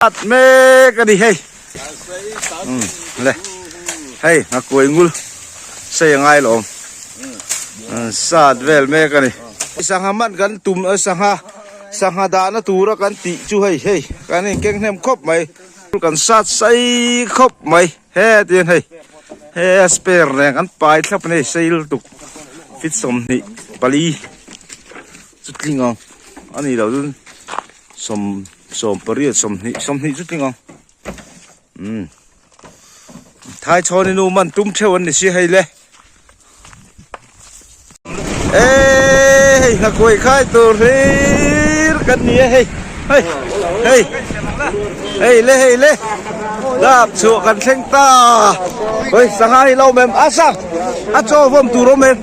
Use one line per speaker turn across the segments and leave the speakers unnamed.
At mek a ni hei umm le hei nghakuai ngul sei a ngai lo awm sat vel mek a ni sangha man kan tum sangha sangha dahna tura kan tih chu hei hei kan inkeng hnem khawp mai kan sat sei khawp mai he tihian hei he a spare nen kan pai thlap a ni sei lutuk feet 24 chu tling ang a ni lo chuan sawm. 80, 20, 20 chu tling ang. Umm. Thai chhawn inu man tum theuh an ni si hei le. Ê hei nghakuai khai tur hlir kan ni a hei. Hei hei hei le hei le. Dap chhuah kan thleng ta. Hei sangha hi lo mem a sang a chaw vawm tur awm em.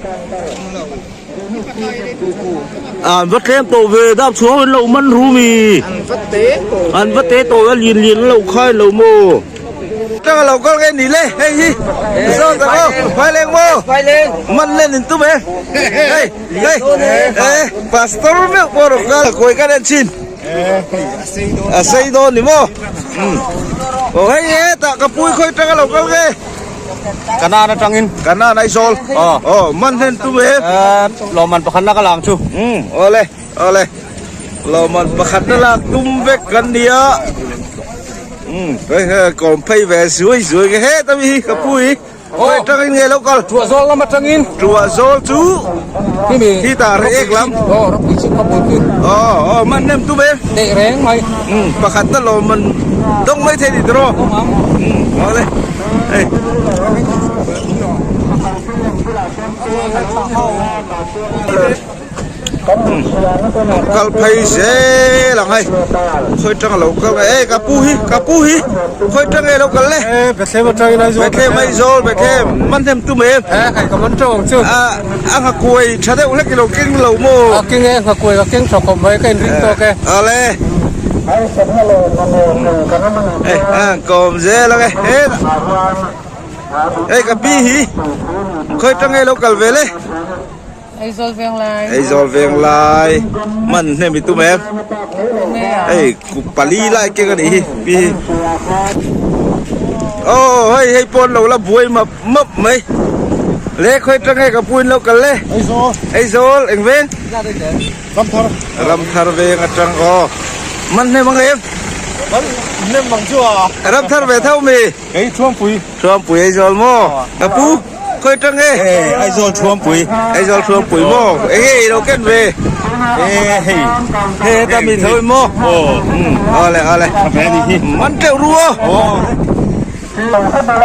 An va tlem tawh ve dap chhuang an lo man ru mi. An va te tawh. An va te tawh a lian lian an lo khai lo maw. Tanga lo kal nge ni le hei hi. Zo tak aw phai leng maw. Phai leng. Man len in tum e. Hei hei eh pastor meuh pawh rawh kal kawi kan en chin. A sei dawn ni maw. Aw hei hetah ka pui khawi tanga lo kal nge.
Kanan atangin.
Kanan Aizawl.
Aw.
Aw, man hlen tum e.
Lawmman pakhatna ka lang chu.
Um, awle, awle. Lawmman pakhatna lak tum vek kan nia. Um, hei hei kawm phei ve zuai zuai nge het ami hi ka pu hi. Khawi atangin nge lo kal?
Tuahzawl lam atangin.
Tuahzawl chu
Himi.
Hi tah reh ek lam.
Aw, ropui chu ka pui pui.
Aw, aw, man hnem tum e.
Teh reng mai.
Um, pakhatna lawmman dawng mai thei ni tiraw?
Dawng ang.
Um, awle. Hei. Kal phei zel ang hei khawi tang alo kal nge ei ka pu hi ka pu hi khawi tang nge alo kal le
Bethlehem atangin Aizawl
Bethlehem Aizawl Bethlehem man hnem tum em
he hei ka man teuh ang chu
a a nghakuai tha deuh hlek ilo keng lo maw
a keng e nghakuai ka keng tha khawp mai ka inring tawk e
awle Hei a kawm zel ang e hetah hei ka pi hi khawi tang nge lo kal ve le.
Aizawl Venglai.
Aizawl Venglai man hnem i tum em? Hei pali lai keng a nih hi pi hi. Aw hei hei pawn lo la buai map map mai. Le khawi tang nge ka pu in lo kal le?
Aizawl.
Aizawl eng veng?
Ramthar.
Ramthar veng atang aw. Man hnem ang em?
Man hnem ang chu a.
Ramthar ve tho mi.
Kei Thuampui.
Thuampui Aizawl maw? Ka pu khawi tang nge?
Hei Aizawl Thuampui.
Aizawl Thuampui maw? Enge i lo ken ve?
E hei.
Hei heta mi tho in maw?
Aw.
Awle awle.
Ka ve ni hi.
Man teuh ru aw.
Aw.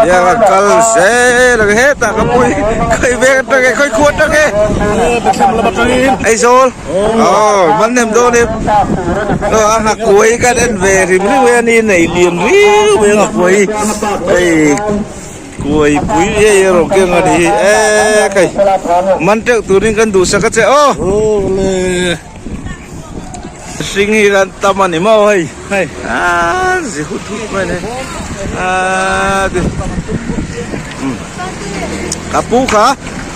Ya ka kal zel ang hetah ka pui khawi veng atang nge khawi khua atang nge?
Bethlehem lam atangin.
Aizawl. Aw man nem dawn em. Aw a nghakuai kan en ve rim rim e ani nei lian riu mai a nghakuai hei kuai pui hei erawh keng ani hi e khai man teuh turin kan duhsak a che aw. Hring hi kan tam a ni maw hei hei aaa zi hut hut mai a ni aaa ti ka pu kha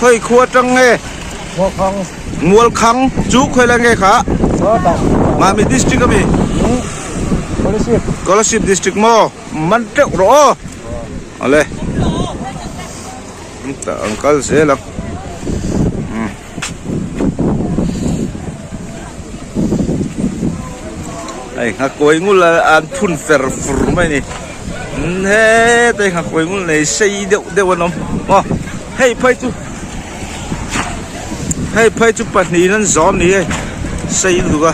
khawi khua atang nge Mualkhang chu khawi lai nge kha Mami district ami Kolasib district maw man teuh rawh aw awle an kal zel ang. Hei nghakuai ngul an phun fer fur mai a ni hetai nghakuai ngul nei sei deuh deuh an awm aw hei phei chu hei phei chu pahnihin an zawm ni hei sei lutuk a.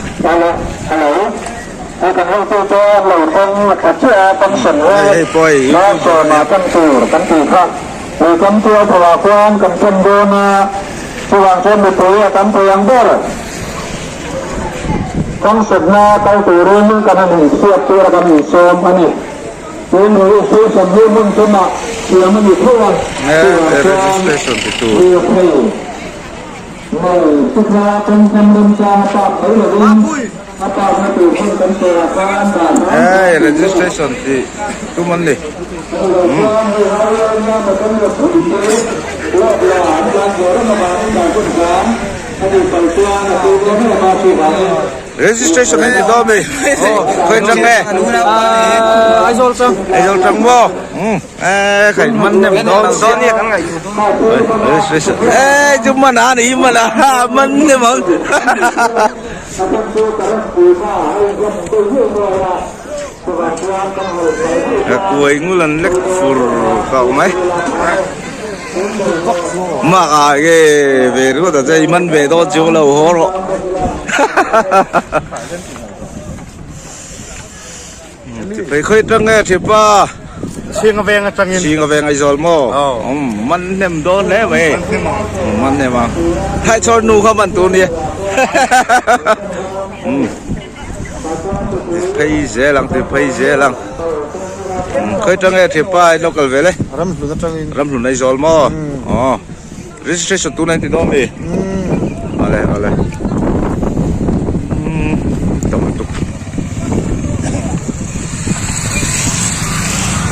Hei pawh hei
He kan tual thawhah khuan kan thlen dawn a, chuvang chuan mipui a tam thei ang ber. Kawngsatna kal turin kan han inhriat tura kan insawm a ni. Tin, registration hi hmun thumah siam a ni tho a, chuvang chuan lirthei nei te kha kawngkam remchang a park mai lovin a park na tur hmun kan tuarah khan dan hram
Hei registration tih tum an ni. Registration an ti dawn mi khawi tang nge
Aizawl tang
Aizawl tang maw e khai man nem dawn
dawn ni kan ngai
registration e chu man a ni man a man nem ang Kuai ngul an lek fur kau mai mak a nge ve ringawt a che i man ve dawn chu lo haw rawh phei khawi atang nge thipa
Chhinga veng atangin
Chhinga veng Aizawl maw man hnem dawn hle mai man hnem ang Thaichhawr nu kha man tur nia Phei zel ang ti phei zel ang Khawi tang nge thipa in lo kal ve le
Ramhlun atangin
Ramhlun Aizawl maw aw Registration tuna in ti dawn mi Awle awle Tam lutuk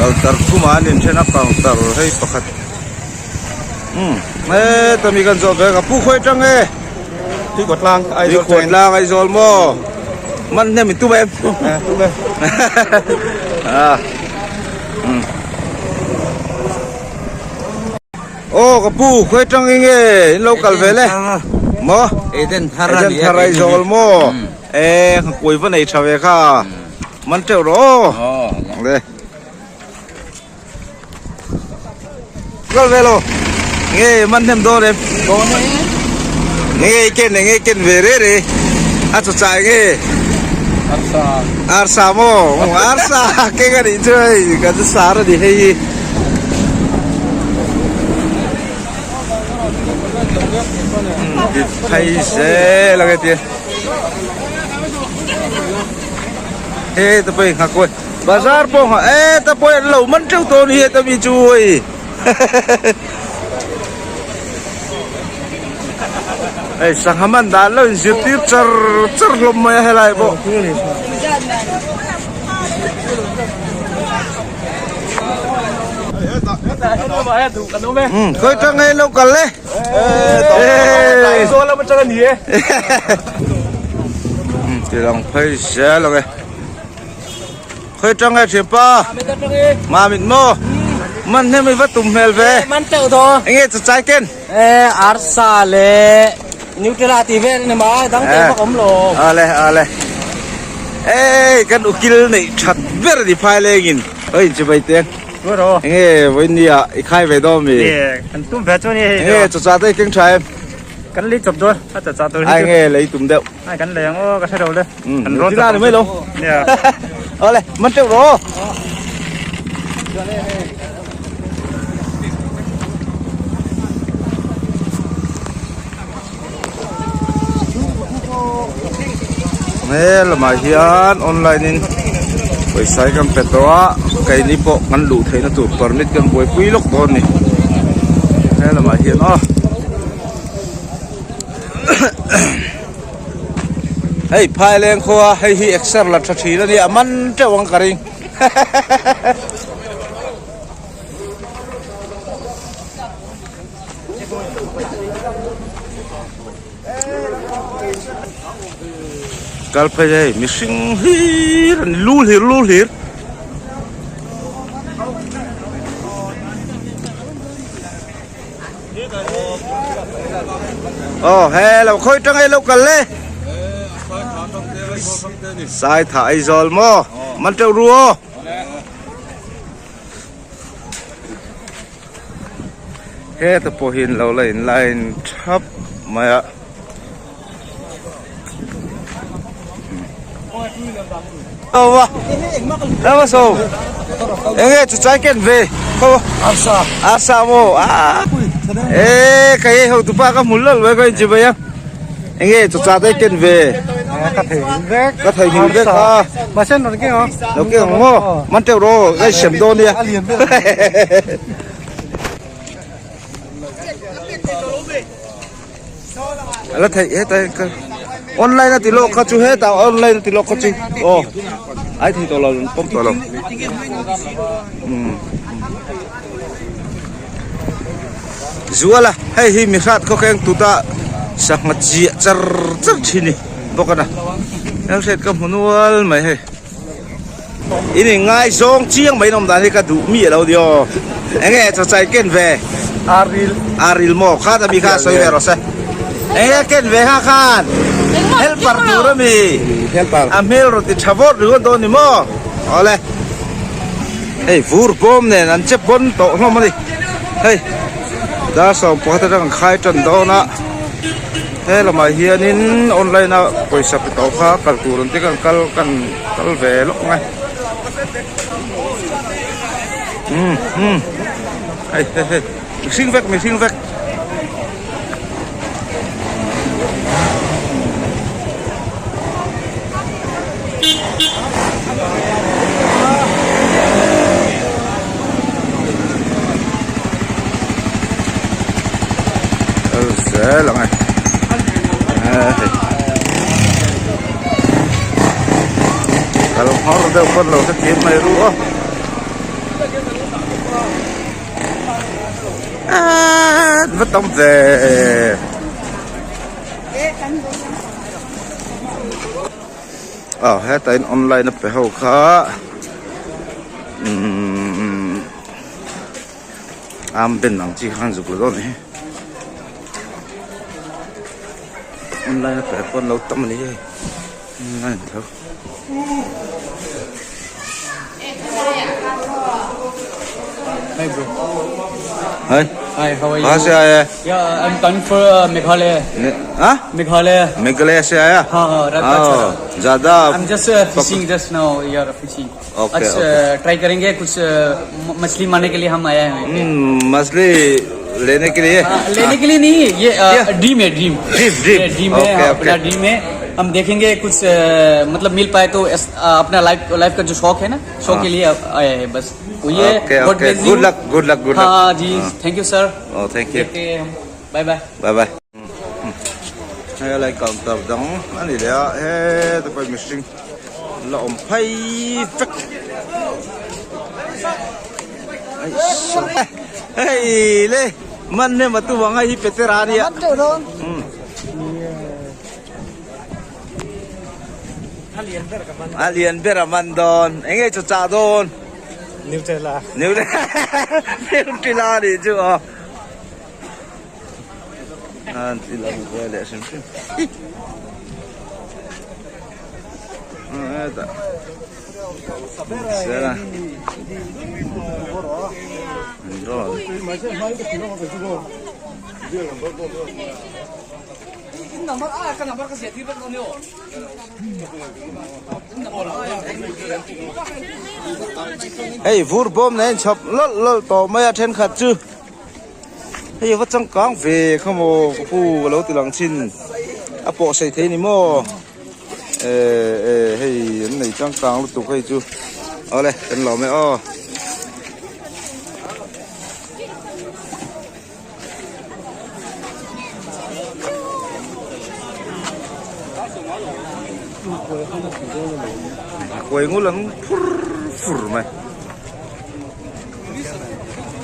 Counter thumah an inthen a counter hei pakhat E tami kan zawh ve ka pu khawi tang e
Tuikawtlang
Aizawl Tuikawtlang Aizawl maw man hnem i tum em
tum e
Aw ka pu khawi tang i nge in lo kal ve le maw
Eden thar
Eden thar Aizawl maw e ka kuai va nei tha ve kha man teuh rawh aw le. Kal ve lo. Nge man hnem dawn em?
Dawn e.
Nge i ken nge ken ve re re. A chaw chai nge.
Arsa.
Arsa maw? Arsa keng a nih chu hei kan sar a ni hei hi. Phei zel ang e tia. He ta pawh i nghak kawi. Bazar pawh nghah e ta pawh an lo man teuh tawh ni heta mi chu hei hei sangha man dan lo in zirtir char char hlawm mai a helai pawh khawi tang nge lo kal le ti lang phei zel ang e. Khawi tang e thianpa Mamit maw man hnem i va tum hmel ve
Man teuh daw
enge chu chai ken
e arsa le Nutella ti vel ni mai dang te vak awm lo
ale ale ei kan ukil nei that ber ni phai lengin oi chi bai te enge voi nia i khai ve daw mi
kan tum ve chu ni
enge chu cha te keng tha em
kan li chop dawn a cha cha tur
ai nge lei tum deuh
ai kan lei ang aw ka hre lo le
An rawn ta mai lo. Awle, man teuh rawh. He lamah hian online in pawisa hi kan pe tawh a keini pawh kan luh theihna tur permit kan buaipui lawk dawn a ni he lamah hian aw. Hei Phaileng khua hei hi exer la tha thin a nia a man teuh ang ka ring kal phei hei mihring hlir an lu hlir lu hlir. Aw hello khawi tang ei lo kal le sai tha Aizawl maw man teuh ru aw heta pawh hi an lo la in line thap mai a. Awa Awa so Enge chu chai ken ve Kho
Arsa
Arsa mo a E kai ho tu pa ka mul lal ve kai chi baya Enge chu cha te ken ve
Ka thei hin vek
Ka thei hin vek a
Ma sen ron ke ho
Lo ke mo man teu ro kai sem do nia La thei hetai ka online a ti lawk kha chu hetah online a ti lawk kha chu aw ai thei tawh lo an pawm tawh lo umm zuala hei hi mi hrat khaw kheng tuta. Sangha chiah char char thin ni bawk a na hmelhriat ka hmu nual mai hei in in ngaizawng chiang mai in awm dan hi ka duh mi alo ni aw enge chawchai ken ve
aril
aril maw khan ami kha sawi ve rawh se enge ken ve kha khan helper tur ami
helper
a hmel rawn ti tha vawt ringawt dawn ni maw awle hei vur bawm nen an che pawn tawh hlawm a ni hei. Dar 11 atang an khai tan dawn a he lamah hianin online a pawisa pe tawh kha kal tur an ti kan kal kan kal ve lawk mai umm umm hei hei hei mihring vek mihring vek. Zel ang e kal nghawr deuh pawn lo hrethiam mai ru aw Aaa va tam ve aw hetah in online a pe ho kha umm armband ang chi khan zuk la dawn a ni online a pe pawh an lo tam a ni hei online tho.
Hi bro.
Hi.
Hi, how are you?
कहाँ से आया है
Yeah, I'm coming for Meghalaya.
हाँ
Meghalaya.
Meghalaya से आया
हाँ हाँ
हाँ, ज्यादा
I'm just fishing just now. We are fishing.
Okay,
अच्छा ट्राई करेंगे कुछ मछली मारने के लिए हम आए हैं
हम्म, मछली लेने के लिए
हाँ, लेने के लिए नहीं ये ड्रीम है dream
Dream, dream.
Dream है
Okay,
हाँ, अपना
okay.
Dream है हम देखेंगे कुछ मतलब मिल पाए तो अपना लाइफ लाइफ का जो शौक है ना शौक के लिए आया है बस। वो ये
okay
God
okay
bless you.
Good luck good luck good luck
हाँ जी thank you sir
oh thank you
देखते हैं हम bye bye
bye bye hei lai counter dang a ni leh a heta pawh mihring la awm phei vek hei le man nem a tu ang a hi petera a nia a lian ber a man dawn eng nge chaw chah dawn
Nutella
Nutella a nih chu aw. An ti lo ve leh hrim hrim. Hetah Sela. Hei vur bawm nen chhawp lawlh lawlh tawh mai a thenkhat chu. Hei a va changkang ve kha maw ka pu ka lo ti lang thin a pawh sei thei ni maw eh eh hei an nei changkang lutuk hei chu awle kan lawm e aw. Kuai ngul ang phur fur mai.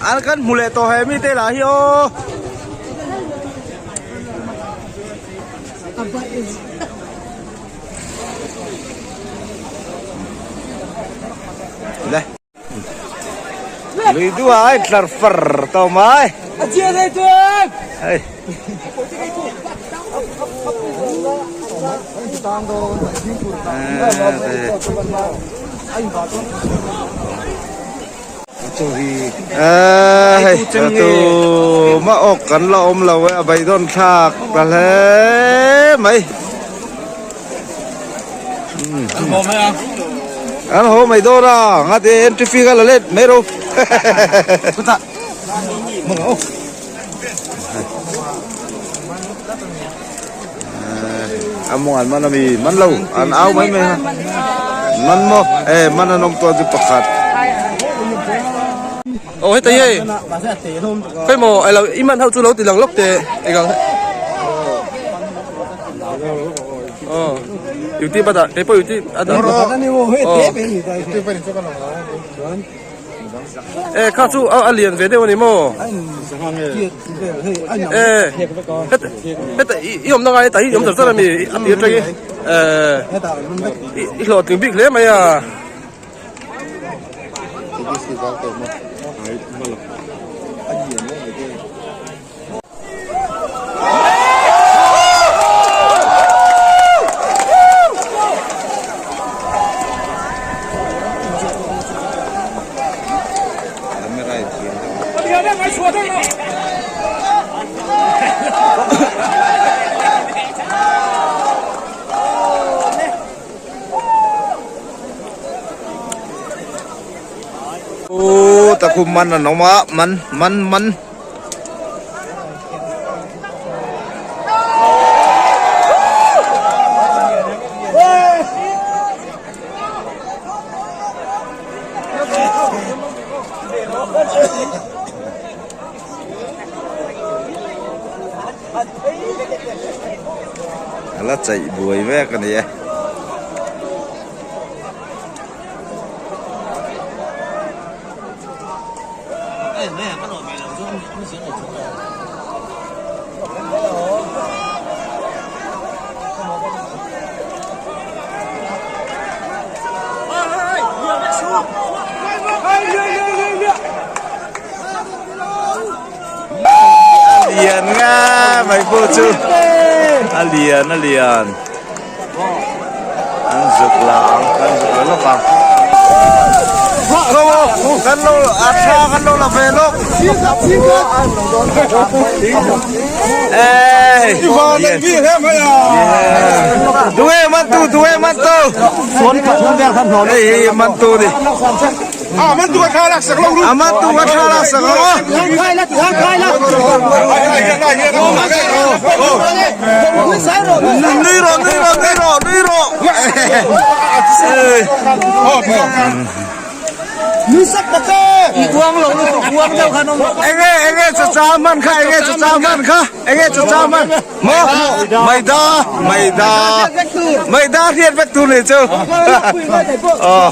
An kan hmu leh tawh he mi te lah hi aw. Le. Lui duah a intlar far tawh mai.
A chiah thei chuan.
Hei. Hei tu ma awk kan la awm lo e a beidawn thlak ta hle mai. An haw mai dawn a nga te entry fee kha la let mai ro. A mawng an man a mi man lo an au mai mai a man maw e man an awm tawn chu pakhat.
Aw heta hi hei khawi maw alo i man ho chu lo ti lang lawk teh eng ang aw youtube a dah keipawh youtube a dah aw. E kha chu a lian ve deuh a ni maw? E heta heta i awmna ngai hetah hi i awm char char a mi a tir atangin e i hlawhtling bik hle mai a.
Takhum man an awm a man man man. A la chaih buai vek a ni e. A lian nga mai pawh chu a lian a lian. An zuk la ang kan zuk la lawk ang. Kan lo a tha kan lo la ve lawk. Ê Duwe man tu duwe man tu. Hei man tu đi.
A man tu ka lak sak lo
A man tu ka tha lak sak lo. Nui rawh nui rawh nui rawh nui rawh. Enge enge chacha man kha enge chacha man kha enge chacha man maw maida maida maida hriat vek tur nih chu. Aw.